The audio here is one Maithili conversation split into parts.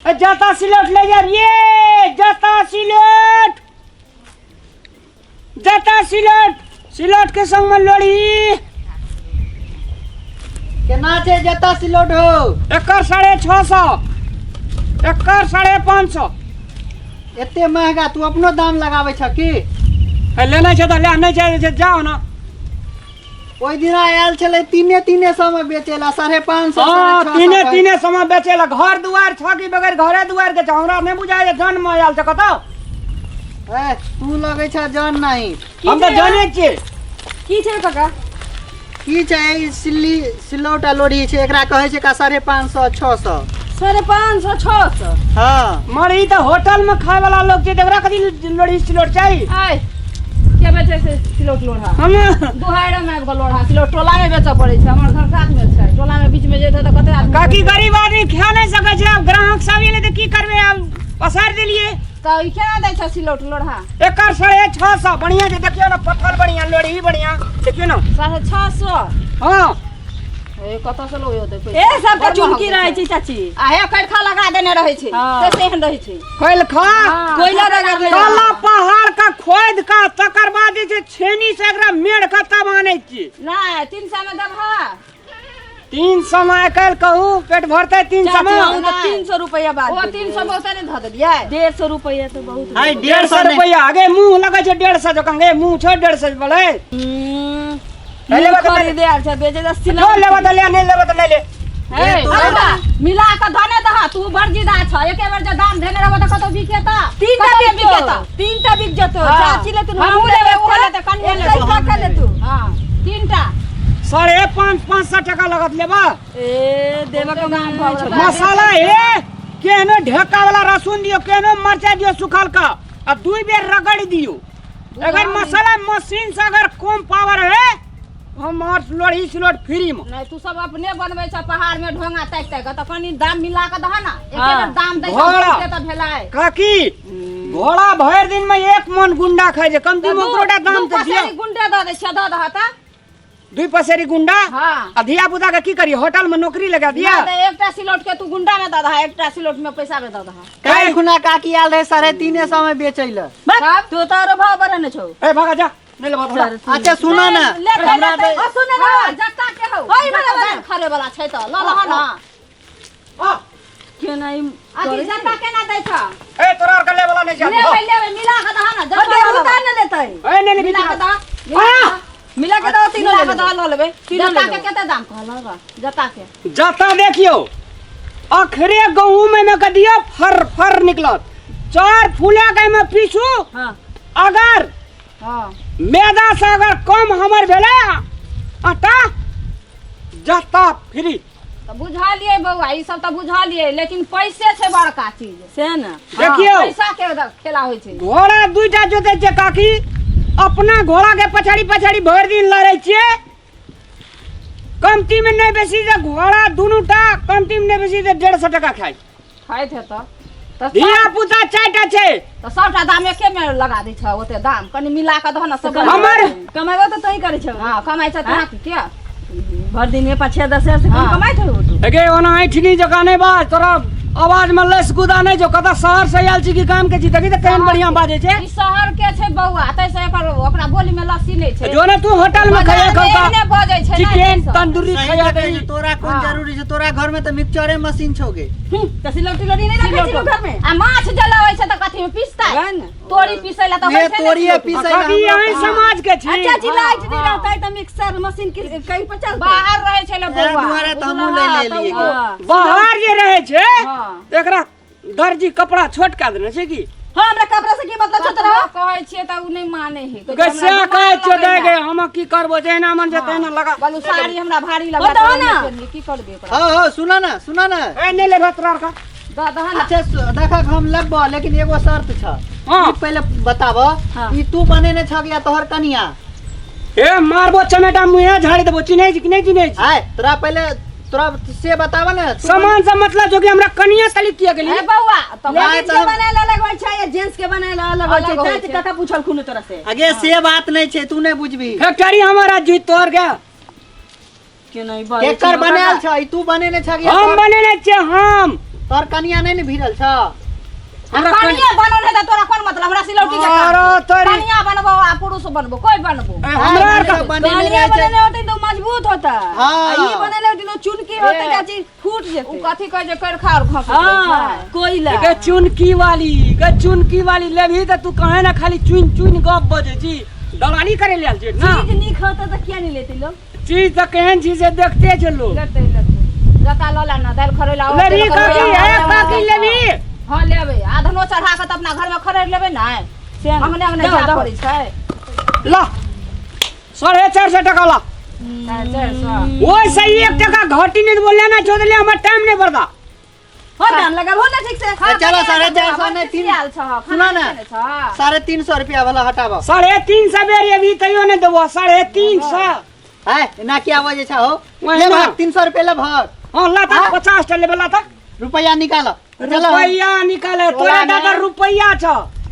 जाता सिलोट ले जा रे, जाता सिलोट, जाता सिलोट, सिलोट के संग में लोड़ी। केना छै जता सिलोट हो? एकर 650, एकर 550। एते महंगा? तू अपनो दाम लगाबै छ की? हे, लेना छै तऽ ले, नहि छै तऽ जाओ ना। ओहि दिना आयल छलै तीने तीने सौ में बेचे ला, 550। हाँ, 650 तीने कहै। तीने समय बेचे ला। घर दुआर छ कि बगैर घरे दुआर के छ? हमरा नहि बुझाय जे जन्म आयल छ कतौ। ए, तू लगै छ जान नहीं। हम तऽ जानै छियै। की छै काका? की छै ई सिल्ली सिलौट आ लोढ़ी छै, एकरा कहै छै का 550 600। 550 600? हाँ। मर, ई तऽ होटल में खाय वाला लोग छै, तऽ एकरा कथी लोढ़ी सिलोट चाही? आय के बेचै छै सिलौट लोढ़ा? हम। दुहाइरे में आबि कऽ लोढ़ा सिलौट टोला में बेचऽ पड़ै छै। हमर घर साथ में छै, टोला में बीच में जेतै तऽ कते आदमी। काकी, गरीब आदमी खा नहि सकै छै। आब ग्राहक सब एलै तऽ की करबै? आब पसारि देलियै। तऽ ई केना दै छै सिलौट लोढ़ा? एकर 650। बढ़िया छै, देखियौ ने, पत्थर बढ़िया, लोढ़ी बढ़िया, देखियौ ने। 650? हाँ। ए, कतऽ से लोग होतै पैसा? ए, सबके बड़ चुमकी महग रहै दै छै चाची। आ हे कैरखा लगा देने रहै छै। हाँ। से तेहन रहै छै। कोइलखा। कोयला रगड़ ले। काला पहाड़ का खोद का, तकर बाद जे छै छेनी से एकरा मेड़ का तब आनै छी। नहि, 300 मे देबह? 300 मे आइ काल्हि कहू पेट भरतै 300 मे? चाची, हम तऽ 300 रुपैआ बाद ओ 300 बहुते नहि धऽ देलियै? 150 रुपैआ तऽ बहुत। हाय, 150 150 नहि। रुपैआ? अगे मुँह लगै छै 150 जकाँ। गे, मुँह छौ 150 बोले? ले लेबऽ तऽ खरीदे आयल छै, बेचे तऽ जो सिलौट। लेबऽ तऽ ले, नहि लेबऽ तऽ नहि ले। हे, बाबा, मिला कऽ धने दह। तू बड़ जिदा छ। एके बेर जे दाम धेने रहबो तऽ कतौ बिकेता? तीनटा कतौ बिक बिकेता? जेतौ, तीनटा बिक जेतौ। हाँ। चाची लेतुन, हमहूँ लेबै, ओहो लेतै, कनियो लेतै। काका लेतु। हँ, तीनटा। 550 टका लगत, लेबऽ? ए, देबऽ के दाम मन भऽ गेल। मसाला हे, केहनो ढेका वाला रसुन दियो, केहनो मरचाई दियो सुखल का, आ दुई बेर रगड़ दियो। अगर मसाला मशीन से अगर कम पावर है, हम और लोढ़ी सिलोट फ्री में। नहि, तू सब अपने बनबै छ पहाड़ में ढोंगा ताकि ताकि कऽ, तऽ कनि दाम मिला कऽ दह ना एके हाँ। बेर दाम दै घोड़ा। छै तऽ भेलै। काकी, घोड़ा भरि दिन में एक मन गुंडा खाइ छै, कम से कम ओकरो टा दाम दू तऽ दियौ। पसेरी गुंडे दऽ दै छियै, दऽ दह तऽ। दुई पसेरी गुंडा? हाँ। आ धिया पुता के की करी, होटल में नौकरी लगा दिया? नहि तऽ एकटा सिलौट के तू गुंडा में दऽ दह, एकटा सिलौट में पैसा में दऽ दह। काल्हि खुना काकी आयल रहे 350 में बेचै लए। तब? तू तो आरो भाव बढ़ेने छौ। ए, भागा जा, नहीं लेबा थोड़ा। अच्छा, सुना ना। लेतै, हमरा लेतै। तऽ ओ, सुन ना, जत्ता के हौ। ओइ बला, जत्ता बला। दाम खरे वाला छै तऽ लऽ लह ना। आ, केना ई अथी जत्ता केना दै छ? ए, तोरा आर के ले वाला नहीं छै। लेबै, लेबै, मिला कऽ दह ना जत्ता। देबू लऽ तऽ लेबै। ने लेतै। ए, नहीं नहीं। मिला कऽ दह, आ! मिला के दो, तीनों मिला ले कऽ दह, लेबै। लऽ लेबै। तीनों जत्ता ले के लेबै। कते दाम कहलह बा जत्ता के? जाता देखियो, अखरे गहूम में के दियो, फर फर निकलत। चार फूला के में पीछू। हाँ। अगर हाँ। मैदा से अगर कम हमर भेलै आटा, जाता फ्री। तऽ बुझलियै बौआ, ई सब तऽ बुझलियै, लेकिन पैसे छै बड़का चीज। से ने। देखियौ। पैसा के खेला होइ छै। घोड़ा दुईटा जोतै छै काकी, अपना घोड़ा के पछाड़ी पछाड़ी भरि दिन लड़ै छियै। कमती में नहीं बेसी जे घोड़ा दुनू टा कमती में नहीं बेसी जे 150 टका खाइ। खाइत हेतऽ तऽ। धिया पुता चारिटा छै। तऽ सबटा दाम एके मे लगा दै छ? ओते दाम कनि मिला कऽ दह ने सब। हमर कमेबो तऽ तोही करै छौ। हँ, कमाइ छ तोरा की के? भरि दिन में 5 6 10 हजार से कम हाँ। कमाइत हो तू? एगे, ओना ऐठनी जकाँ नहि बाज। तोरा आवाज में लस गुदा नहि छौ। कतऽ शहर से आयल छी कि गाम के छी? देखी तऽ केहन बढ़िया बाजै छै। ई शहर के छै बौआ, ताहि से एकर ओकरा बोली में लस्सी नहि छै। जो ने तू होटल में खाया बाजार में खौका एहने बजै छै ने, चिकन ताहि से। तंदूरी सही खाया। तऽ कहै छै, तोरा कोन हाँ। जरूरी छै? तोरा घर में तऽ मिक्सचरे मशीन छौ गे। तऽ सिलौटी लोढ़ी नहि रखै छी घर में? आ माछ जलाबै छै तऽ कथी में पिसतै? वएह ने। तोरी पिसै लए तऽ उहे होइ छै ने तोरिये सिलौटी। पिसै लए काकी, हमरो। अहीं समाज के छी। अच्छा जी, लाइट नहीं हाँ। रहता है तो मिक्सर मशीन के कहीं पर चलते? बाहर रहै छै ने एहि बौआ। दुआरे तऽ हमहूँ नहि बुझलहक? लेलियै। तऽ ओ- हाँ। बाहर जे रहै छै हाँ। तऽ एकरा दर्जी कपड़ा छोट कए देने छै की? हाँ, हमरा कपड़ा से की मतलब छौ तोरा? कतबो कहै छियै तऽ ओ नहि मानै है। कहै छै, गै, से हमरा कहै दिमाग छियौ दे लगैला। गे, हम की करबो? जहिना मन छै तहिना लगा। बोलू, साड़ी हमरा भारी लगा। बताओ ना। की करबै ओकरा? हाँ हाँ, सुना ना, सुना ना। ए, नहि लेबे तोरा आरके। दऽ दह ना। अच्छा, देखक, हम लेबो, लेकिन एगो शर्त छ। हाँ। ई पहिले बताब। हाँ। ई तू बनेने छ या तोहर कनिया? ए, मारबो चमेटा, मुँहे झाड़ी देबो। चिन्है छी कि नहि चिन्है छी? आय, तोरा पहिले तोरा से बताब ने तू। सामान से मतलब जो कि हमरा कनिया तली किया गेली? ए बौआ, तऽ नहि, लेडीज तऽ के बनायल अलग होइ छै या जेंट्स के बनायल अलग होइ छै? अलग होइ तैं छै। काका पूछल खुन तोरा से। अगे, से बात नहीं छै, तू नहीं बुझबी। फैक्ट्री हमारा जीत तोड़ गया। के नहीं बाजै केकर छै? बनायल छ ई? तू बनेने छ या हम तोहर? बनेने छियै हम। तोर कनिया नहीं ने भिड़ल छ हमरा कनिया बनल है त तोरा कोन मतलब हमरा सिलौटी के काम अरे छौ। तोरी- कनिया बनबो आ पुरुष बनबो कोई बनबो ए, हमरा आर का बनेने कनिया रहै छै। बनेने होतै तो मजबूत होता हाँ। आ ई बनेने होतै तो चुनकी होतै ए। चाची फूट उ जेतै कथी कहै जे कर खा और घस हाँ कोयला गे चुनकी वाली गे चुनकी वाली लेबही त तू कहे ना खाली चुन चुन गप बजै छी दलाली करे ले आयल छी ना चीज नीक होता तो किया नहीं लेते लोग चीज त केहन चीज है देखते छै लोग लेते लेते जता लऽ ले ना दालि खरैला लेबही काकी ए काकी लेबही हाँ लेबै आधनो चढ़ा कऽ तऽ अपना घरमे खरैर लेबै ने से अंगने अंगने दहो, जाय दहो। पड़ै छै ला 450 टका ला 450 ओहिसँ एक टका घटी नहीं बोलले ना छोड़ ले हमर टाइम नहीं बर्दा हो दाम लगाबो ना ठीक से चलो, 450 नहीं, तीन- सुनो ना। 350 रुपया वाला हटाबो 350 बेर अभी तैयो नहीं देबो 350 है ना क्या बजे छ हो वही ले ना। भाग 300 रुपया ले भाग हाँ ला तक 50 टा लेबे ला तक रुपया निकालो चलो रुपया निकाले तोरा तोरा दादा में- रुपया छ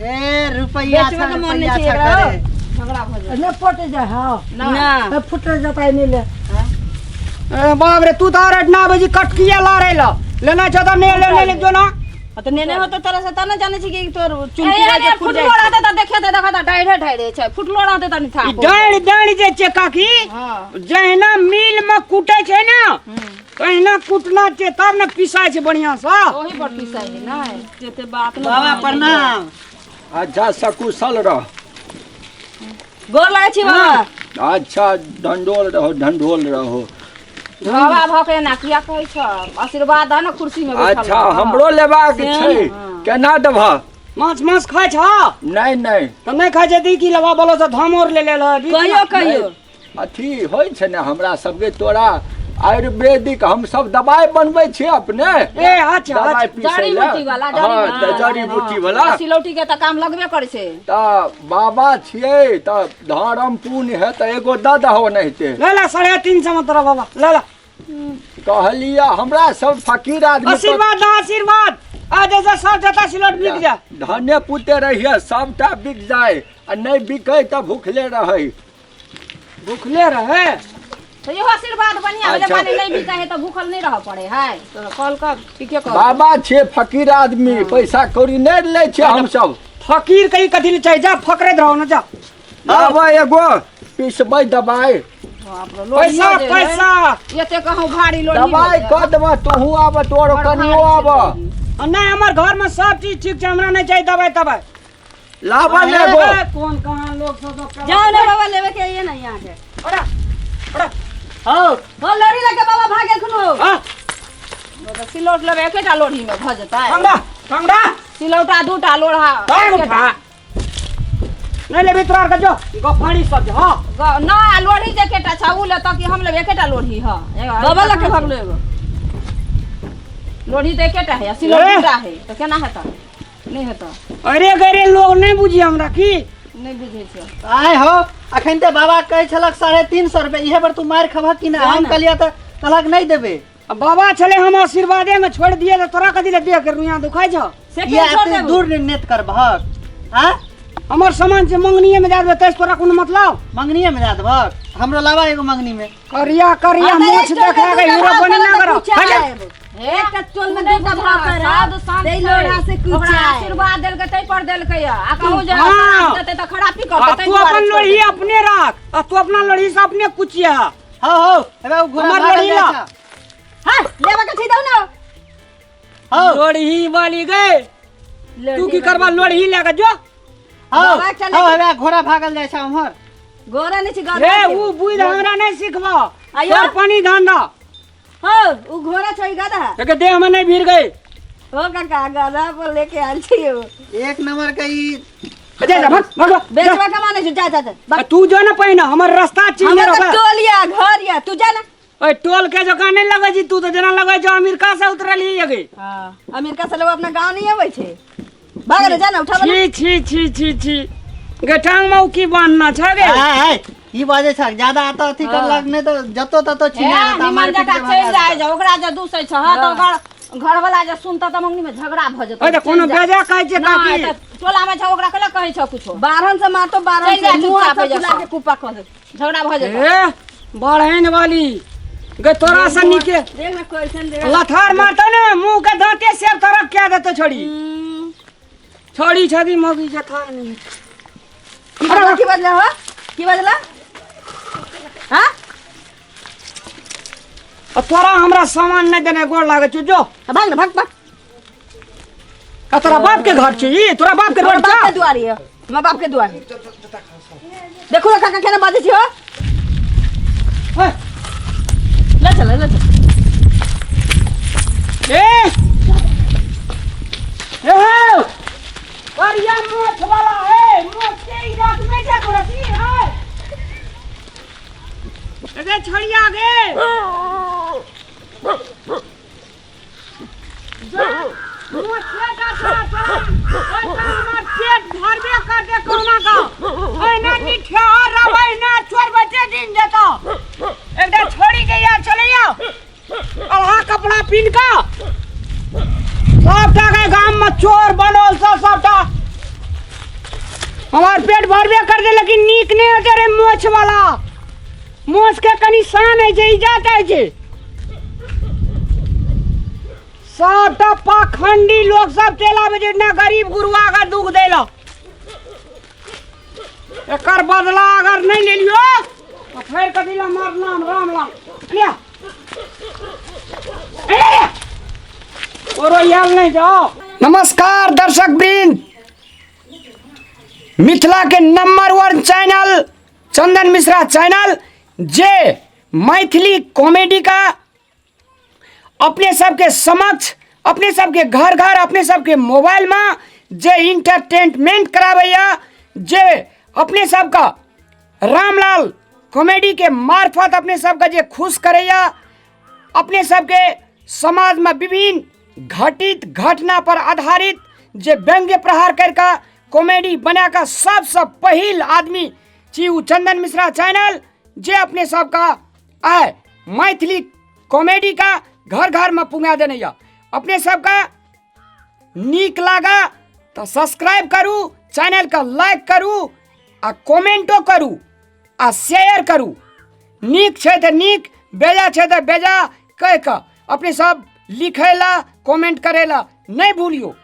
ए रुपया बेचबे छ के मन रुपया नहीं छ छै एकरा। करे झगड़ा भऽ जेतै ने फट जाए हाँ ना ए, फुट जाता है नहीं ले ए बाप रे तू तो और ना बजी कटकिया ला रे ला लेना छ त ने ले ले जो ना आ तो नेने होते तोरा से त ना जाने छी कि तोर चुनकी ए, रहै ए, छै फूट फुटलो जाइ रहतै तऽ देखेतै देखतै डाढ़े ढाढ़े छै फुटलो रहतै तऽ ई निथा डाँड़ डाँड़ जे छै काकी हँ जहिना मिल में कुटे छै ना तहिना कुटना छै तब ने पिसाइ छै बढ़िया से ओही पर पिसाइ है नहि जेते बात न बाबा प्रणाम अच्छा सकुशल रह गोर लागै छी बाबा अच्छा ढंढोल रहो ढंढोल रहो बाबा भऽ के एना किया कहै छ आशीर्वाद दह ने कुर्सी में बैठल अच्छा रह। हमरो लेबाक छै केना देबह माछ मांस खाइ छ नहि नहि तऽ नहि खाइ छै तऽ ई की लेबा बोलो से धाम और ले ले कहियो कहियो अथी होइ छै ने हमरा सबके तोरा आयुर्वेदिक हम सब दबाइ बनबै छियै अपने ए अच्छा दबाइ अच्छा पीसै जड़ी लए बूटी वाला हँ तऽ जड़ी बूटी वाला सिलौटी के तऽ काम लगबे करै छै तऽ बाबा छियै तऽ धर्म पुण्य है तऽ एगो दऽ दहो नहिते ले ला 350 में तोरा बाबा ले ला कहलियै हमरा सब फकीर आदमी तो आशीर्वाद दा आशीर्वाद आ जैसे सब जता सिलौट बिक जा धने पुते रहिए सबटा बिक जाय आ नहि बिकै तऽ भूखले रहै भूखले रहे तऽ इहो आशीर्वाद बढ़िया भेलै अच्छा। माने नहि बिकै है तऽ भूखल नहि रहऽ पड़े है तऽ कल कऽ ठीके कह बाबा छियै फकीर आदमी पैसा कौड़ी नहि लै छियै हमसब फकीर कहीं कथी ले चाहिए जा फकरैत रहो ना जा आबै एगो पिसबै दबाइ पैसा पैसा एते कहूँ भारी लोढ़ी दबाइ कऽ देबह तोहूँ आबह तोरो कनियो आबह आ नहीं हमर घर में सब चीज ठीक छै हमरा नहीं चाहिए दवाई तवाई लाबऽ ने एगो ए, कौन कहाँ लोग सब सब करा- जाओ ना बाबा लेवे के आइए ना यहाँ के अरे, अरे, हो हो लड़ी लगे बाबा भागे खुनो हाँ, सिलौट लेबै एकेटा लोढ़ी में भऽ जेतै ठंडा ठंडा सिलौटा दूटा लोढ़ा टांग उठा नहीं लेबी तोरा आर के जो गफाड़ी सब जे, हाँ न आ लोढ़ी जे एकेटा छै उ लेतऽ कि हम लेबै एकेटा लोढ़ी हँ बाबा लगे भागलो एगो लोढ़ी तऽ एकेटा है आ सिलौट ए। दूटा है तऽ केना हेतै नहि हेतै अरे गरे लोग नहीं बुझी हमरा की नहि बुझै छै आय हो अखन ते बाबा कहै छलक 350 रुपया इहे पर तू मारि खबहक कि ना हम कहलियै तऽ कहलक नहि देबै आ बाबा छले हम आशीर्वादे में छोड़ दिए तऽ तोरा कथी ले देह के रुइया दुखाइ छौ से किया क्यों छोड़ एते देबो दूर नेत करबहक आँ हमर सामान छै मंगनीये में दए देबै तैसे तोरा कोनो मतलब मंगनीये में दए देबहक हमरो लाबा एगो मंगनी में करिया करिया हाँ, तऽ मोछ एक टोल देखा में के दूटा हीरो भाव बने ना करब तऽ करो कुचाएब। एकटा टोल में दूटा भाव करब साधु तै लोढ़ा से ओकरा कुचाएब। आशीर्वाद देलकै तै पर देलकै या। आ कहूँ जे हाँ। खराब देतै तऽ खराबी आ करतै तै तू दुआरे अपन छोड़ि लोढ़ी देलकै। अपने राख आ तू अपना लोढ़ी से अपने कुचिया हो हो हेबे ओ घोड़ा हमर भागल लोढ़ी जाइ ला। छौ। हाँ, लेबा के छै दौ ना हो लोढ़ी वाली गए तू की करबा लोढ़ी लए के जो हो बाबा चले हो हेबे घोड़ा भागल जाइ छौ उम्हर गोरा नहीं छै रे गधा छै। ऊ बुझ हमरा नहीं सिखबा आयो। तोर पानी धांधा हो उ घोड़ा छै गधा एके देह में नहीं भीड़ गई हो काका गधा पर लेके आयल छी ओ एक नंबर के ई जा जा भाग भाग जा। बेचवा के माने छै जा जा जा आ तू जो ना पहिना हमर रास्ता चिन्ह हमर रखा तऽ टोल या घर या तू जा ना ओए टोल के जकाँ नहीं लगे छी तू तो जेना लगे छौ अमेरिका से उतरल ही अगे हां अमेरिका से लोग अपना गांव नहीं आबै छै भाग रे जा ना उठाबे छी छी छी छी छी गे टांग में उ की बांधना छै गे आय आय की बाजै छह ज्यादा आता अथी करलक नहि तऽ जतो ततो हे छिना देता निमन मारि पीट जकाँ के चलि भगा जाइ देता। जे ओकरा जे दूसै छह तऽ ओकर घरवला जे सुनतऽ तऽ मंगनी में झगड़ा भऽ जेतौ ओए तऽ कोनो चलि जा। बेजा कहै छै नहि काकी तऽ टोला में छौ ओकरा कला कहै छौ कुछो बारहन से मारतो बारहन चलि जा से मुंह चुपचाप हाथ एहिजा फुला से। के कुप्पा कऽ दे झगड़ा भऽ जेतौ ए बढ़ैन वाली गे तोरा से नीके देख ना कैसन देख लथार मारता ना मुंह के दांते से तोरा क्या देते छोड़ी छोड़ी छगी मगी जथा नहीं। अरे की बदला हो, की बदला? हां। आ तोरा हमरा सामान नहीं देने गोड़ लागे छौ, जो। भाग ना, भाग भाग। आ तोरा बाप के घर छी ई, तोरा बाप के हमर रोड बाप के छौ। दुआरी है, हमर बाप के दुआरी। देखो ना काका केना बाजै छी हो। हे। ले चल, ले चल। ए ए हो, करिया मोछ वाला है, मोछ के ई रात में जा तोरा सी है। अरे छड़िया गे जा, मोछ के जा तोरा तोरा ओइ हमर पेट भरबे कर दे कोना का। ओइ ना निठ्यार रबै ना चोर बचे दिन जेतो। एकटा छोड़ी के यार चले जाओ। अल्हा कपड़ा पिन का सबटा के गाम में चोर बनल सब सबटा हमार पेट भरबे कर दे, लेकिन नीक नहीं होते रे मोछ वाला। मोछ के कनी शान है छै, इज्जत है छै। सबटा पाखंडी लोग सब चलि आबै छै ना गरीब गुरुआ के दुख देला। एकर बदला अगर नहीं लेलियो तो फेर कथी ला मारना हम राम लाल। लिया। ए! ओरो याल नहीं जाओ। नमस्कार दर्शक वृंद, मिथिला के number 1 channel Chandan Mishra channel जे मैथिली कॉमेडी का अपने सबके समक्ष, अपने सबके घर घर, अपने सबके मोबाइल में जे इंटरटेनमेंट कराबैया, जे अपने सबका रामलाल कॉमेडी के मार्फत अपने सबका जे खुश करैया, अपने सबके समाज में विभिन्न घटित घटना पर आधारित जे व्यंग्य प्रहार करके कॉमेडी बना का सबसे पहिल आदमी छी उ चंदन मिश्रा चैनल, जे अपने सबका आय मैथिली कॉमेडी का घर घर में पुंगा देने या। अपने सबका नीक लागा तो सब्सक्राइब करू, चैनल का लाइक करू आ कमेंटो करू आ शेयर करू। नीक छै तो नीक, बेजा छै तो बेजा कह के अपने सब लिखेला कमेंट करेला नहीं भूलियो।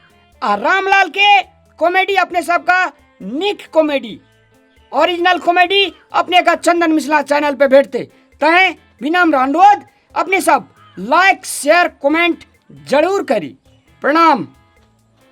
आ रामलाल के कॉमेडी अपने सबका नीक कॉमेडी, ओरिजिनल कॉमेडी अपने का चंदन मिश्रा चैनल पे भेटते। तैं विनम्र अनुरोध अपने सब लाइक शेयर कमेंट जरूर करी। प्रणाम।